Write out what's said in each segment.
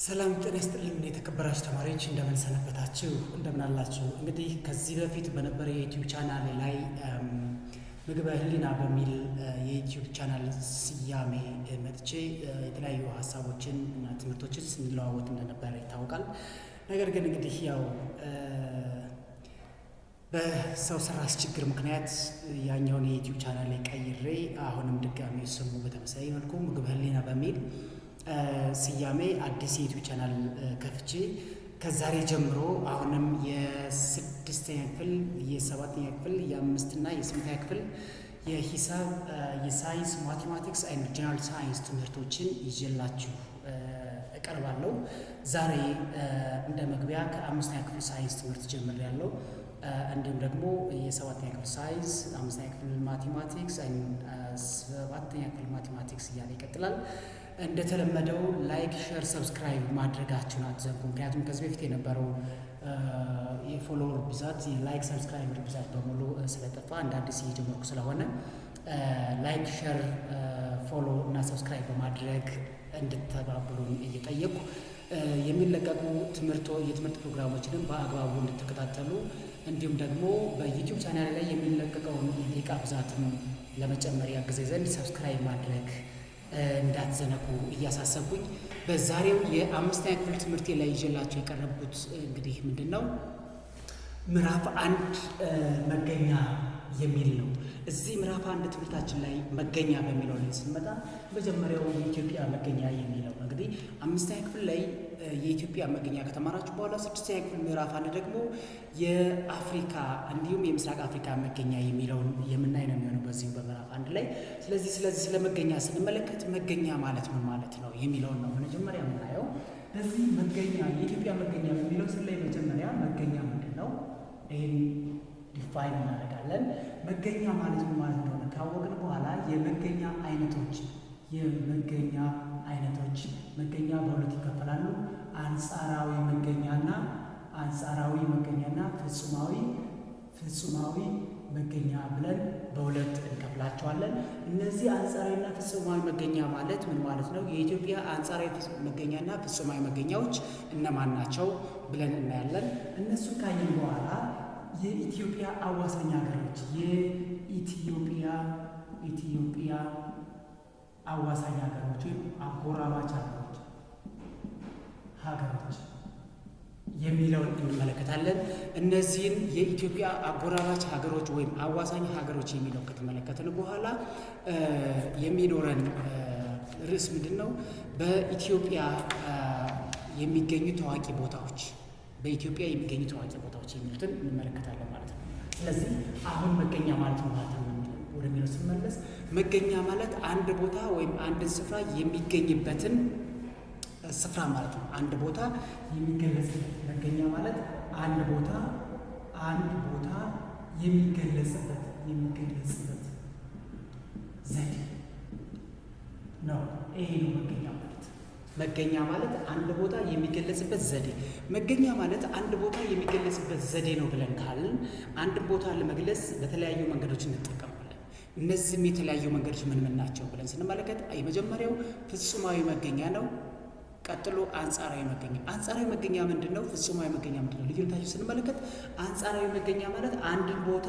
ሰላም ጤና ይስጥልን የተከበራችሁ ተማሪዎች፣ እንደምን ሰነበታችሁ? እንደምን አላችሁ? እንግዲህ ከዚህ በፊት በነበረ የ YouTube channel ላይ ምግበ ሕሊና በሚል የ YouTube channel ስያሜ መጥቼ የተለያዩ ሀሳቦችን እና ትምህርቶችን ስንለዋወጥ እንደነበረ ይታወቃል። ነገር ግን እንግዲህ ያው በሰው ሰራሽ ችግር ምክንያት ያኛውን የ YouTube channel ላይ ቀይሬ አሁንም ድጋሚ ስሙ በተመሳሳይ መልኩ ምግበ ሕሊና በሚል ስያሜ አዲስ የ YouTube channel ከፍቼ ከዛሬ ጀምሮ አሁንም የስድስተኛ ክፍል፣ የሰባተኛ ክፍል፣ የአምስትና የስምንተኛ ክፍል የሂሳብ፣ የሳይንስ፣ mathematics and general science ትምህርቶችን ይዤላችሁ እቀርባለሁ። ዛሬ እንደ መግቢያ ከአምስተኛ ክፍል ሳይንስ ትምህርት ጀምሬያለሁ። እንዲሁም ደግሞ የሰባተኛ ክፍል ሳይንስ፣ አምስተኛ ክፍል mathematics፣ ሰባተኛ ክፍል mathematics እያለ ይቀጥላል። እንደተለመደው like፣ share፣ subscribe ማድረጋችሁን አትዘንጉ። ምክንያቱም ከዚህ በፊት የነበረው የ follower ብዛት፣ የ like subscriber ብዛት በሙሉ ስለጠፋ እንደ አዲስ እየጀመርኩ ስለሆነ like፣ share፣ follow እና subscribe በማድረግ እንድተባበሩን እየጠየኩ የሚለቀቁ ትምህርቶ የትምህርት ፕሮግራሞችንም በአግባቡ እንድትከታተሉ እንዲሁም ደግሞ በ YouTube channel ላይ የሚለቀቀውን የደቂቃ ብዛትም ለመጨመር ያግዘ ዘንድ subscribe ማድረግ እንዳትዘነጉ እያሳሰብኩኝ በዛሬው የአምስተኛ ክፍል ትምህርቴ ላይ ይዤላችሁ የቀረብኩት እንግዲህ ምንድን ነው? ምዕራፍ 1 መገኛ የሚል ነው። እዚህ ምዕራፍ 1 ትምህርታችን ላይ መገኛ በሚለው ላይ ስንመጣ መጀመሪያው የኢትዮጵያ መገኛ የሚለው እንግዲህ አምስተኛ ክፍል ላይ የኢትዮጵያ መገኛ ከተማራችሁ በኋላ ስድስተኛ ክፍል ምዕራፍ 1 ደግሞ የአፍሪካ እንዲሁም የምስራቅ አፍሪካ መገኛ የሚለውን የምናይ ነው የሚሆነው በዚሁ በምዕራፍ 1 ላይ። ስለዚህ ስለ መገኛ ስንመለከት መገኛ ማለት ምን ማለት ነው የሚለውን ነው መጀመሪያ የምናየው። በዚህ መገኛ የኢትዮጵያ መገኛ በሚለው ስር ላይ መጀመሪያ መገኛ ምንድን ነው? ይህን define እናደርጋለን። መገኛ ማለት ምን ማለት እንደሆነ ካወቅን በኋላ የመገኛ አይነቶች መገኛ በሁለት ይከፈላሉ። አንጻራዊ መገኛና ፍጹማዊ መገኛ ብለን በሁለት እንከፍላቸዋለን። እነዚህ አንጻራዊና ፍጹማዊ መገኛ ማለት ምን ማለት ነው? የኢትዮጵያ አንጻራዊ መገኛና ፍጹማዊ መገኛዎች እነማን ናቸው ብለን እናያለን። እነሱን ካየን በኋላ የኢትዮጵያ አዋሳኝ ሀገሮች፣ የኢትዮጵያ ኢትዮጵያ አዋሳኝ ሀገሮች ወይም አጎራባች ሀገሮች የሚለውን እንመለከታለን። እነዚህን የኢትዮጵያ አጎራባች ሀገሮች ወይም አዋሳኝ ሀገሮች የሚለው ከተመለከትን በኋላ የሚኖረን ርዕስ ምንድን ነው? በኢትዮጵያ የሚገኙ ታዋቂ ቦታዎች የሚሉትን እንመለከታለን ማለት ነው። ስለዚህ አሁን መገኛ ማለት ምን ማለት ነው ወደሚለው ስንመለስ መገኛ ማለት አንድ ቦታ ወይም አንድን ስፍራ የሚገኝበትን ስፍራ ማለት ነው። አንድ ቦታ የሚገለጽበት፣ መገኛ ማለት አንድ ቦታ የሚገለጽበት ዘዴ ነው። ይሄ ነው መገኛ ማለት። መገኛ ማለት አንድ ቦታ የሚገለጽበት ዘዴ። መገኛ ማለት አንድ ቦታ የሚገለጽበት ዘዴ ነው ብለን ካልን አንድ ቦታ ለመግለጽ በተለያዩ መንገዶች እንጠቀማለን። እነዚህም የተለያዩ መንገዶች ምን ምን ናቸው ብለን ስንመለከት የመጀመሪያው ፍጹማዊ መገኛ ነው። ቀጥሎ አንጻራዊ መገኛ። አንጻራዊ መገኛ ምንድን ነው? ፍጹማዊ መገኛ ምንድን ነው? ልዩነታቸው ስንመለከት አንጻራዊ መገኛ ማለት አንድን ቦታ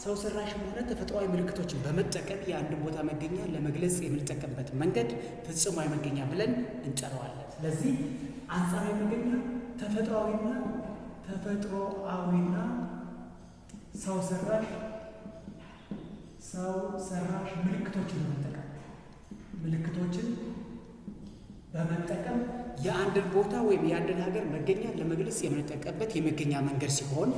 ሰው ሰራሽም ሆነ ተፈጥሯዊ ምልክቶችን በመጠቀም የአንድን ቦታ መገኛ ለመግለጽ የምንጠቀምበት መንገድ ፍጹማዊ መገኛ ብለን እንጠራዋለን። ስለዚህ አንጻራዊ መገኛ ተፈጥሮአዊና ሰው ሰራሽ ምልክቶችን በመጠቀም የአንድን ቦታ ወይም የአንድን ሀገር መገኛ ለመግለጽ የምንጠቀምበት የመገኛ መንገድ ሲሆን፣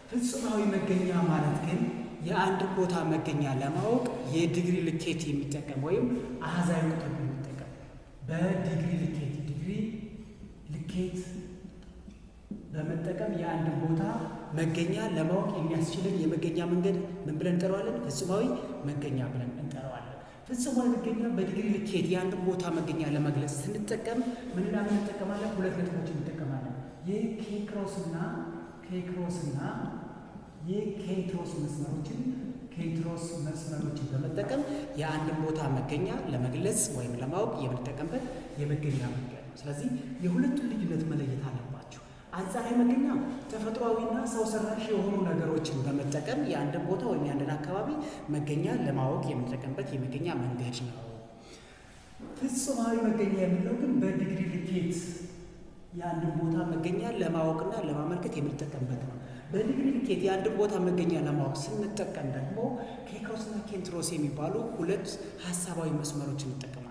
ፍጹማዊ መገኛ ማለት ግን የአንድን ቦታ መገኛ ለማወቅ የዲግሪ ልኬት የሚጠቀም ወይም አሃዛዊ ቁጥር የሚጠቀም፣ በዲግሪ ልኬት፣ ዲግሪ ልኬት በመጠቀም የአንድን ቦታ መገኛ ለማወቅ የሚያስችልን የመገኛ መንገድ ምን ብለን እንጠራዋለን? ፍጹማዊ መገኛ ብለን እንጠራዋለን። ፍጹማዊ መገኛ በዲግሪ ልኬት የአንድን ቦታ መገኛ ለመግለጽ ስንጠቀም ምንና ምን እንጠቀማለን? ሁለት ነጥቦችን እንጠቀማለን። የኬክሮስና የኬንትሮስ መስመሮችን በመጠቀም የአንድን ቦታ መገኛ ለመግለጽ ወይም ለማወቅ የምንጠቀምበት የመገኛ መንገድ ነው። ስለዚህ የሁለቱን ልዩነት መለየት አለባችሁ። አንጻራዊ መገኛ ተፈጥሯዊና ሰው ሰራሽ የሆኑ ነገሮችን በመጠቀም የአንድን ቦታ ወይም የአንድን አካባቢ መገኛ ለማወቅ የምንጠቀምበት የመገኛ መንገድ ነው። ፍጹማዊ መገኛ የምንለው ግን በዲግሪ ልኬት የአንድን ቦታ መገኛ ለማወቅና ለማመልከት የምንጠቀምበት ነው። በዲግሪ ልኬት የአንድን ቦታ መገኛ ለማወቅ ስንጠቀም ደግሞ ኬክሮስና ኬንትሮስ የሚባሉ ሁለት ሀሳባዊ መስመሮች እንጠቀማለን።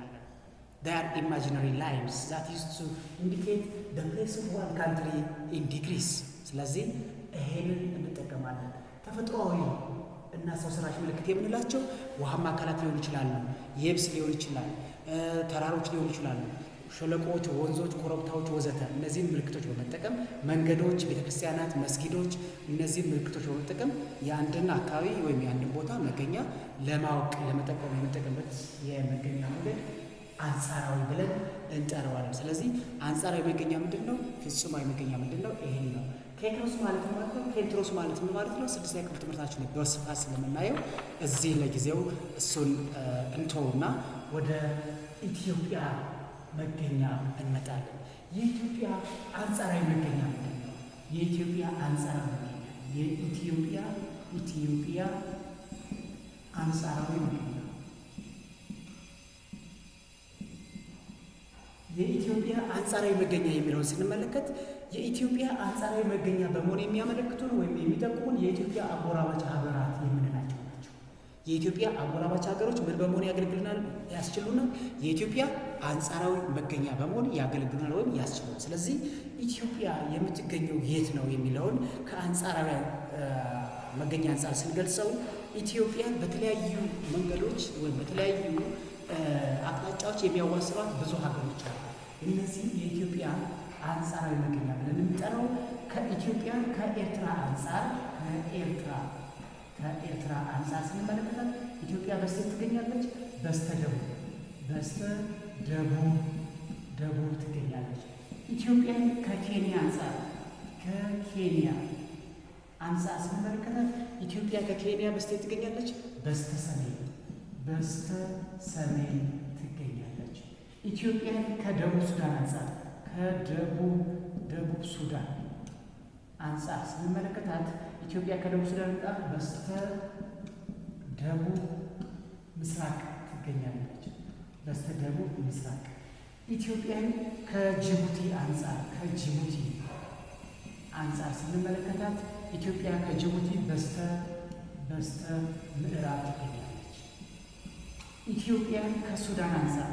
They are imaginary lines that used to indicate the place of one country in degrees። ስለዚህ ይሄንን እንጠቀማለን። ተፈጥሯዊ እና ሰው ሰራሽ ምልክት የምንላቸው ውሃማ አካላት ሊሆኑ ይችላሉ፣ የብስ ሊሆን ይችላል፣ ተራሮች ሊሆኑ ይችላሉ፣ ሸለቆዎች፣ ወንዞች፣ ኮረብታዎች ወዘተ። እነዚህን ምልክቶች በመጠቀም መንገዶች፣ ቤተክርስቲያናት፣ መስጊዶች፣ እነዚህን ምልክቶች በመጠቀም የአንድን አካባቢ ወይም የአንድን ቦታ መገኛ ለማወቅ ለመጠቆም የምንጠቀምበት የመገኛ መንገድ አንጻራዊ ብለን እንጠራዋለን። ስለዚህ አንጻራዊ መገኛ ምንድን ነው? ፍጹማዊ መገኛ ምንድን ነው? ይሄን ነው። ኬክሮስ ማለት ምን ማለት ነው? ኬንትሮስ ማለት ምን ማለት ነው? ስድስተኛ ክፍል ትምህርታችን ላይ በስፋት ስለምናየው እዚህ ለጊዜው እሱን እንተውና ወደ ኢትዮጵያ መገኛ እንመጣለን። የኢትዮጵያ አንጻራዊ መገኛ ምንድን ነው? የኢትዮጵያ አንጻራዊ መገኛ የኢትዮጵያ አንጻራዊ መገኛ፣ የኢትዮጵያ አንጻራዊ መገኛ የሚለውን ስንመለከት የኢትዮጵያ አንጻራዊ መገኛ በመሆን የሚያመለክቱን ወይም የሚጠቁሙን የኢትዮጵያ አጎራባች ሀገራት የምንላቸው ናቸው። የኢትዮጵያ አጎራባች ሀገሮች ምን በመሆን ያገለግሉናል? ያስችሉናል። የኢትዮጵያ አንጻራዊ መገኛ በመሆን ያገለግሉናል ወይም ያስችሉናል። ስለዚህ ኢትዮጵያ የምትገኘው የት ነው የሚለውን ከአንጻራዊ መገኛ አንጻር ስንገልጸው ኢትዮጵያ በተለያዩ መንገዶች ወይም በተለያዩ አቅጣጫዎች የሚያዋስኗት ብዙ ሀገሮች አሉ። እነዚህ የኢትዮጵያ አንጻራዊ መገኛ ብለን የምንጠራው ከኢትዮጵያ ከኤርትራ አንጻር ስንመለከታት ኢትዮጵያ በስተ ትገኛለች፣ በስተ ደቡብ ትገኛለች። ኢትዮጵያን ከኬንያ አንጻር ስንመለከታት ኢትዮጵያ ከኬንያ በስተ ትገኛለች፣ በስተ ሰሜን ትገኛለች። ኢትዮጵያን ከደቡብ ሱዳን አንጻር ከደቡብ ደቡብ ሱዳን አንጻር ስንመለከታት ኢትዮጵያ ከደቡብ ሱዳን አንጻር በስተ ደቡብ ምስራቅ ትገኛለች። በስተ ደቡብ ምስራቅ። ኢትዮጵያን ከጅቡቲ አንጻር ስንመለከታት ኢትዮጵያ ከጅቡቲ በስተ ምዕራብ ትገኛለች። ኢትዮጵያን ከሱዳን አንጻር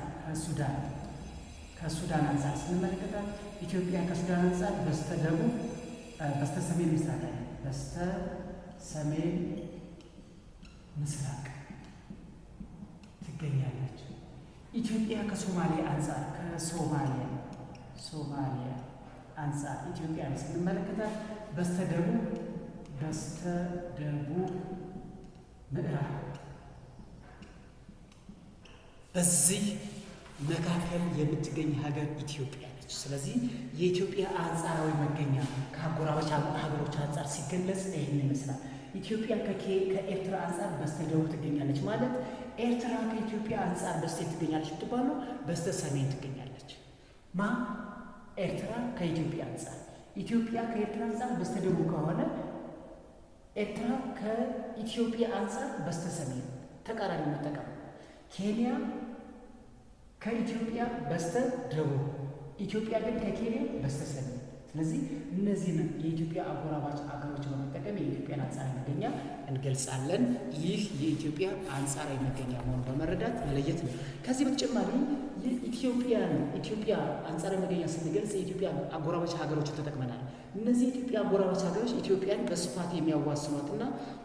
ስንመለከታት ኢትዮጵያ ከሱዳን አንጻር በስተ ሰሜን ምስራቅ ላይ፣ በስተ ሰሜን ምስራቅ ትገኛለች። ኢትዮጵያ ከሶማሊያ አንጻር ኢትዮጵያን ስንመለከታት በስተ ደቡብ ምዕራብ። በዚህ መካከል የምትገኝ ሀገር ኢትዮጵያ ነች። ስለዚህ የኢትዮጵያ አንጻራዊ መገኛ ከአጎራባች ሀገሮች አንጻር ሲገለጽ ይህን ይመስላል። ኢትዮጵያ ከኤርትራ አንጻር በስተ ደቡብ ትገኛለች ማለት ኤርትራ ከኢትዮጵያ አንጻር በስተ ትገኛለች ብትባለው በስተ ሰሜን ትገኛለች። ኤርትራ ከኢትዮጵያ አንጻር፣ ኢትዮጵያ ከኤርትራ አንጻር በስተ ደቡብ ከሆነ ኤርትራ ከኢትዮጵያ አንጻር በስተ ሰሜን፣ ተቃራኒ መጠቀም። ኬንያ ከኢትዮጵያ በስተ ደቡብ፣ ኢትዮጵያ ግን ከኬንያ በስተ ሰሜን። ስለዚህ እነዚህን የኢትዮጵያ አጎራባች አገሮች በመጠቀም የኢትዮጵያን አንጻራዊ መገኛ እንገልጻለን። ይህ የኢትዮጵያ አንጻራዊ መገኛ መሆኑን በመረዳት መለየት ነው። ከዚህ በተጨማሪ ኢትዮጵያ አንጻራዊ መገኛ ስንገልጽ የኢትዮጵያ አጎራባች ሀገሮችን ተጠቅመናል። እነዚህ የኢትዮጵያ አጎራባች ሀገሮች ኢትዮጵያን በስፋት የሚያዋስኗትና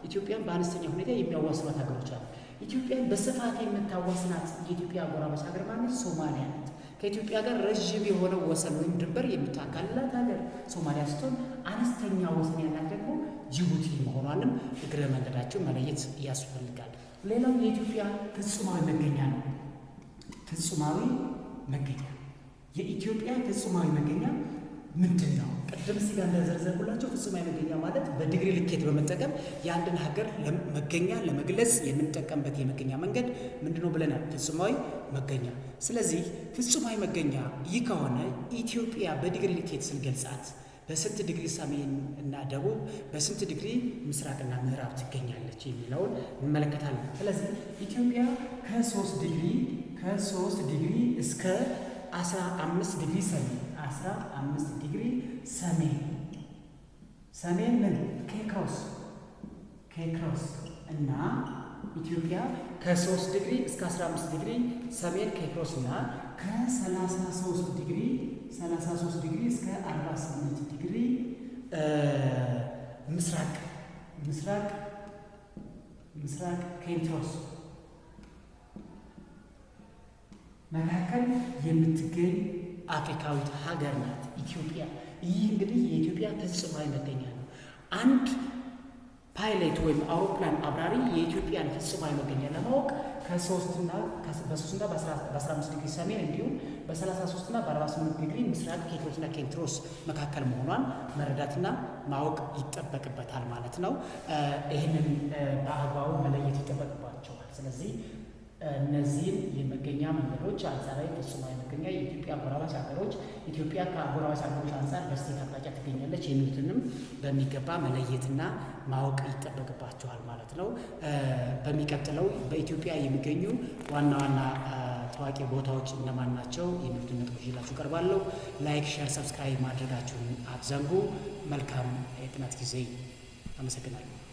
ኢትዮጵያን በአነስተኛ ሁኔታ የሚያዋስኗት ሀገሮች አሉ። ኢትዮጵያን በስፋት የምታዋስናት የኢትዮጵያ አጎራባች ሀገር ማለት ሶማሊያ ናት። ከኢትዮጵያ ጋር ረዥም የሆነ ወሰን ወይም ድንበር የምታካልላት ሀገር ሶማሊያ ስትሆን አነስተኛ ወሰን ያላት ደግሞ ጅቡቲ መሆኗንም እግረ መንገዳቸው መለየት ያስፈልጋል። ሌላው የኢትዮጵያ ፍጹማዊ መገኛ ነው። ፍጹማዊ መገኛ፣ የኢትዮጵያ ፍጹማዊ መገኛ ምንድን ነው? ቅድም እዚህ ጋር እንደዘረዘርኩላችሁ ፍጹማዊ መገኛ ማለት በዲግሪ ልኬት በመጠቀም የአንድን ሀገር መገኛ ለመግለጽ የምንጠቀምበት የመገኛ መንገድ ምንድነው ብለናል? ፍጹማዊ መገኛ። ስለዚህ ፍጹማዊ መገኛ ይህ ከሆነ ኢትዮጵያ በዲግሪ ልኬት ስንገልጻት በስንት ዲግሪ ሰሜን እና ደቡብ፣ በስንት ዲግሪ ምስራቅና ምዕራብ ትገኛለች የሚለውን እንመለከታለን። ስለዚህ ኢትዮጵያ ከ3 ዲግሪ እስከ 15 ዲግሪ ሰሜን፣ 15 ዲግሪ ሰሜን ምን ኬክሮስ እና ኢትዮጵያ ከ3 ዲግሪ እስከ 15 ዲግሪ ሰሜን ኬክሮስ እና ከ33 ዲግሪ 33 ዲግሪ እስከ 48 ዲግሪ ምስራቅ ኬንትሮስ መካከል የምትገኝ አፍሪካዊት ሀገር ናት ኢትዮጵያ። ይህ እንግዲህ የኢትዮጵያ ፍጹማዊ መገኛ ነው። አንድ ፓይለት ወይም አውሮፕላን አብራሪ የኢትዮጵያን ፍጹማዊ መገኛ ለማወቅ በ3ና በ15 ዲግሪ ሰሜን እንዲሁም በ33ና በ48 ዲግሪ ምስራቅ ኬክሮስና ኬንትሮስ መካከል መሆኗን መረዳትና ማወቅ ይጠበቅበታል ማለት ነው። ይህንን በአግባቡ መለየት ይጠበቅባቸዋል። ስለዚህ እነዚህን የመገኛ መንገዶች፣ አንጻራዊ ፍጹማዊ መገኛ፣ የኢትዮጵያ አጎራባች ሀገሮች፣ ኢትዮጵያ ከአጎራባች ሀገሮች አንጻር በስቴት አቅጣጫ ትገኛለች የሚሉትንም በሚገባ መለየትና ማወቅ ይጠበቅባቸዋል ማለት ነው። በሚቀጥለው በኢትዮጵያ የሚገኙ ዋና ዋና ታዋቂ ቦታዎች እነማን ናቸው የሚሉትን ነጥቦች ይዤላችሁ እቀርባለሁ። Like፣ share፣ subscribe ማድረጋችሁን አትዘንጉ። መልካም የጥናት ጊዜ። አመሰግናለሁ።